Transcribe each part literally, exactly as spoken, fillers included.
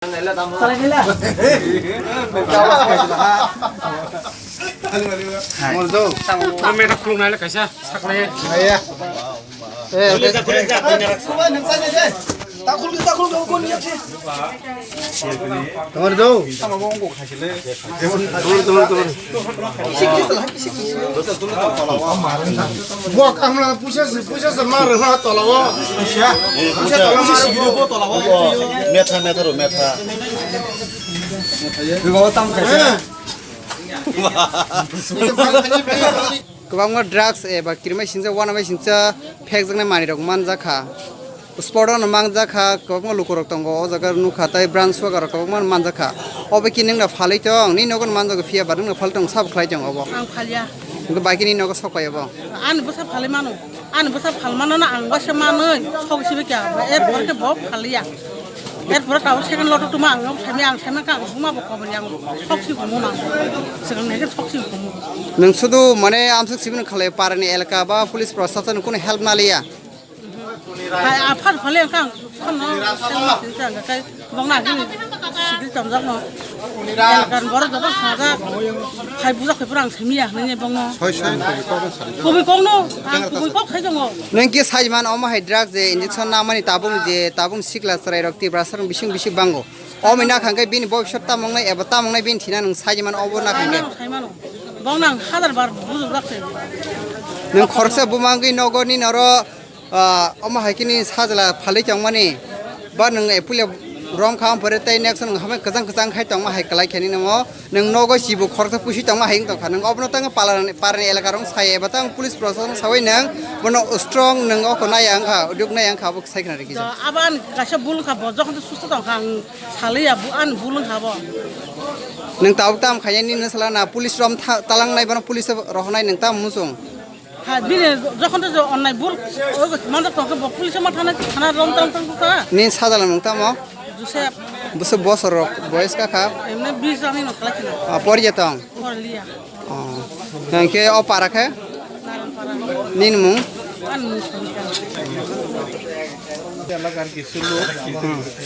Mero khulumnai le kaisa saknai. Tamar do. Bo kamla puisa se, puisa se mar na tola o. Puisa, puisa tola mar. Metha, metha ro, metha. Kwbangma drugs eba kirimai singcha, uanamai singcha, phekjaknai manwirok manjakha. Spot-o no manjakha, kwbangma lukurok tongo, o jaga nukha, tei brown sugar rok kwbangma manjakha. Obo khe nwngno phalwi tong, nini nogo no manjago phiya ba nwngno phalwi tong, sabo khlai tong obo. Ang phalya. Hwnkhe bai khe nini nogo sok pai obo. Ani bwsa phalwi mano. Ani bwsa phalmano na ang waisa manwi sok sibe kya. Er por khe bo phalya. Er por tabuk second loto tuma ang nok sami ang sami ka ang buma bo kobor yang sok si gumo mang. Second ne sok si gumo. Nwng sudu mane amsuk sibini khalai parani elaka ba police proshashan kuno help na liya. Hai aphar phale ang kang phano selma sini ang kai bong na gini sidi tamjak no. Elkan boro joto sajak. Hai bujak hai pura ang simi ya nini bong no. Soi soi kobi kok no sari. Kobi kok no ang kobi kok khai jongo. Nwng ki sajman omo hai drug je injection namani tabung je tabung sikla chwrai rok Tiprasa rok bising bising bango. Omo na khangke bini bobisot tamong nai eba tamong nai bini thina nwng sajman obo na khangke. Saimano. Bong nang hazar bar bujak se. Nwng khoroksa bumangwi nogo ni noro Ah, omo hai khe ni sajla phalwi tongmani, ba nwng apple rom kha, ampore tei next nwng hamai kwchang kwchang khai tongma hai kwlai khe nini omo, nwng nogo sibo khoroksa pusi tongma hai wng tongkha, nwng obono tang parani, parani elaka rok sai eba tang police proshashan sawi nwng bono strong nwng oko nai ang kha, uduk nai ang kha, abo sai khna rikisa. Abo ani kaisa bul kha, bo jokhon susto tongkha, ang salai ya, ani bul wng kha bo. Nwng tabuk tam khainani nwng sala na police rom tha-, talang nai bono police rohonai nwng tam muchung. Ha, bini jokhon to onnai bul, o manjak tongkhe bo police ma thana, thana rom tang tang ta. Ni sajala nung tamo? Joseph. Buso bosor rok, boyes ka kha? Emne bis ani no kala khina. Ah, pori jatong? Pori liya. Oh. Nang ke o para khe? Naran para. Nin mung? An mung sangka. এলাকার কিছু লোক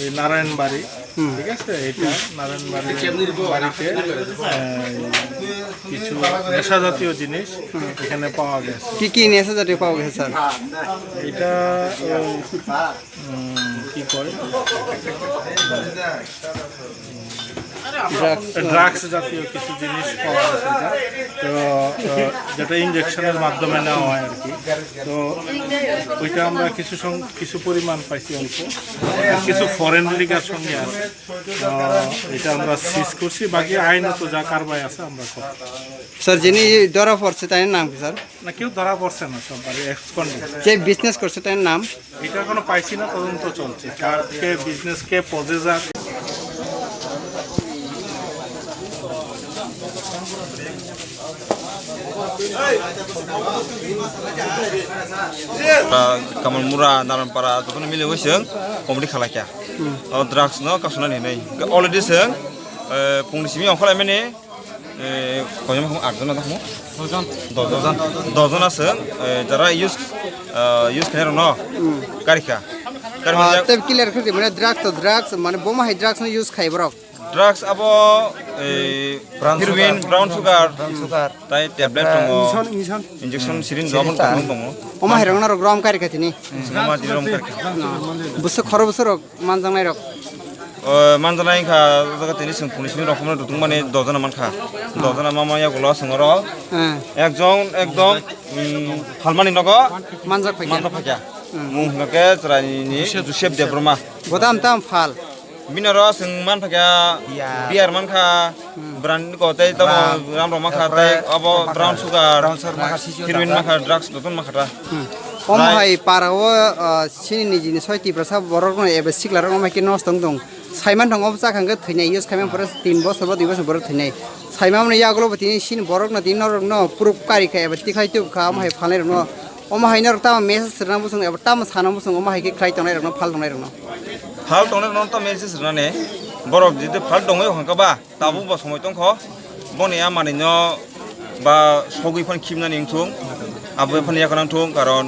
এই নারায়ণবাড়ি, হুম। ঠিক আছে, এটা নারায়ণবাড়ির বাড়িতে, আহ, কিছু নেশা জাতীয় জিনিস এখানে পাওয়া গেছে। কি কি নেশা জাতীয় পাওয়া গেছে, স্যার? এটা, আহ, উম, কি কয়? ড্রাগস। ড্রাগস জাতীয় কিছু জিনিস পাওয়া গেছে এটা। তো, আহ, যেটা ইঞ্জেকশনের মাধ্যমে নেওয়া হয় আর কি। তো ওইটা আমরা কিছু সং-, কিছু পরিমাণ পাইছি অল্প। আর কিছু ফরেন লিগার সঙ্গে আছে। তো এটা আমরা সিজ করছি, বাকি আইনত যা কারবাই আছে আমরা করব। স্যার, যিনি ধরা পড়ছে তার নাম কি, স্যার? না, কেউ ধরা পড়ছে না, সব বাড়ি এক্সকন্ডেড। যে বিজনেস করছে তার নাম? এটা এখনো পাইছি না, তদন্ত চলছে। কার, কে বিজনেস, কে পজেসার। Kamalmura, Naranpara, jotono mili wising comedy khalai kha. Hmm. O drugs no kasuna ni nai. Already sing, eh, pungni simi ongkholai mani, eh, koyam khum aat jona khum? Dojon. Dojon. Dojon asing, eh, jara use, eh, use khainai rok no. Hmm. Karikha. Karikha. Ah, tei clear khe mane drugs to drugs, mane boma hai drugs no use khai borok. Drugs abo, eh, brown heroin, sugar, brown sugar, brown sugar, tai tablet tongo, injection, injection, injection syringe syringe tongo. Omo hai rok norok rom kari kha tini. Hmm, omo hai rok rom kari kha. Bwswk khoro bwswk rok manjaknai rok. O, manjaknai kha, o jaga tini chwng puni simi rok phano dutung mani dojona mankha. Dojona mama yagulo chwng oro. Hmm. Ekjon ekdom, mm, phalmani nogo manjak phaikha. Manjak phaikha. Hmm. Mung hwnkhe chwraini Joseph Debbarma. Bodam tam phal. Bini oro chwng man phaikha, beer. Beer mankha, hmm, brand ko tei tamo ram rok mankha, tei abo brown sugar, brown sugar mankha, heroin mankha, drugs jotono mankha ta. Hmm. Omo hai para o, ah, chini nijini soi Tiprasa borok no eba sikla rok omo hai khe nosto wng tong. Saiman thang obo chakha hwnkhe thwinai, use khaimani pore tin bosor ba dui bosor borok thwinai. Saimani yagulo bo tini chini borok no tini norok no proof kari kha eba tikhlai tubkha omo hai phalnai rok no. Omo hai norok tamo message rwna bosong eba tamo sana bosong omo hai khe khlai tongnai rok no, phal tongnai rok no. Phal tongnai rok no to message rwnani. Borok jodi phal tongwi hwnkha ba, tabuk bo somoi tongkho. Boni a manwino ba sogwi phano khibnani wngthung. Abo phano yakana wngthung, karon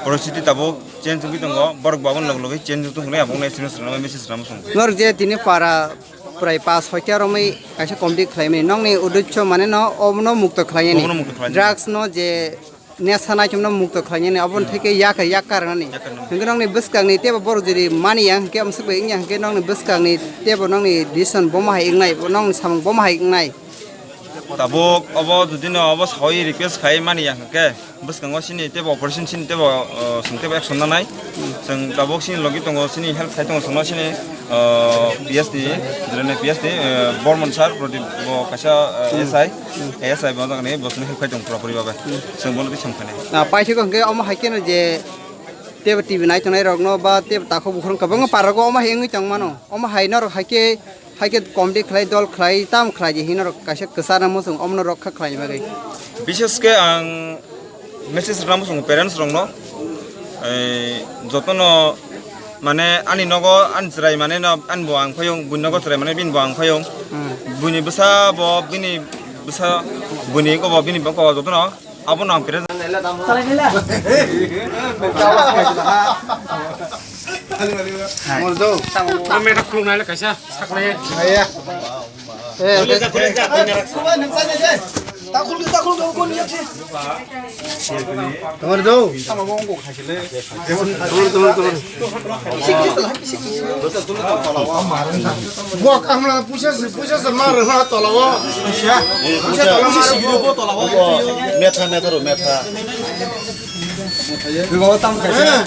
poristiti tabuk Change wngwi tongo, borok bo aboni log logwi change wngwi tongo, aboni S M S rwna message rwna muchung. Norok je tini para prai pas soi ta romwi kaisa committee khlaimani, nokni uddesho mane no omono mukto khlainani. Omono mukto khlainani. Drugs no je nesa naichomno mukto khlainani, aboni theke yak yak karnani. Yak karnani. Hwnkhe nokni bwskangni tebo borok jodi mani ya hwnkhe amswk bai wngya hwnkhe nokni bwskangni tebo nokni decision bomo hai wngnai, nokni samung bomo hai wngnai. Tabuk obo jodi no obo sawi request khai mani ya hwnkhe bwskango sini tebo operation sini tebo, uh, sini tebo action nanai. Chwng tabuk sini logi tongo, sini help khai tongo chwngno sini, uh, P S D, P S D, uh, Bormon sir, Pradip bo kaisa, uh, S I, S I bo jagani bo sini help khai tongo pura puri babe. Chwng bono twi samkha nai. Na paithakgo hwnkhe omo hai kheno je tebo T V nai tongnai rokno ba tebo takhuk bukhuk kwbangma parrogo omo hai wngwi tongmano. Omo hai norok hai khe Hai khe comedy khlai, dol khlai, tam khlai je hino rok kaisa kwchar no muchung omno rokha khlai bagwi. Bishes khe ang message rwna muchung parents rokno, ei, jotono mane ani nogo ani chwrai mane no ani bo ang phayung, buini nogo chwrai mane bini bo ang phayung. Hmm. Buini bwsa bo bini bwsa buini ko bo bini bokong jotono Abo nang pira. Mor do. Meta khulung nai le kaisa sakle. Aya. Eh, takhul, takhul, takhul, takhul, takhul. Mor do. Buak ang na puisa se, puisa se mar na tola o. Puisa, puisa tola mar. Metha, metha ro, metha. Baba tam khaisa. Eh.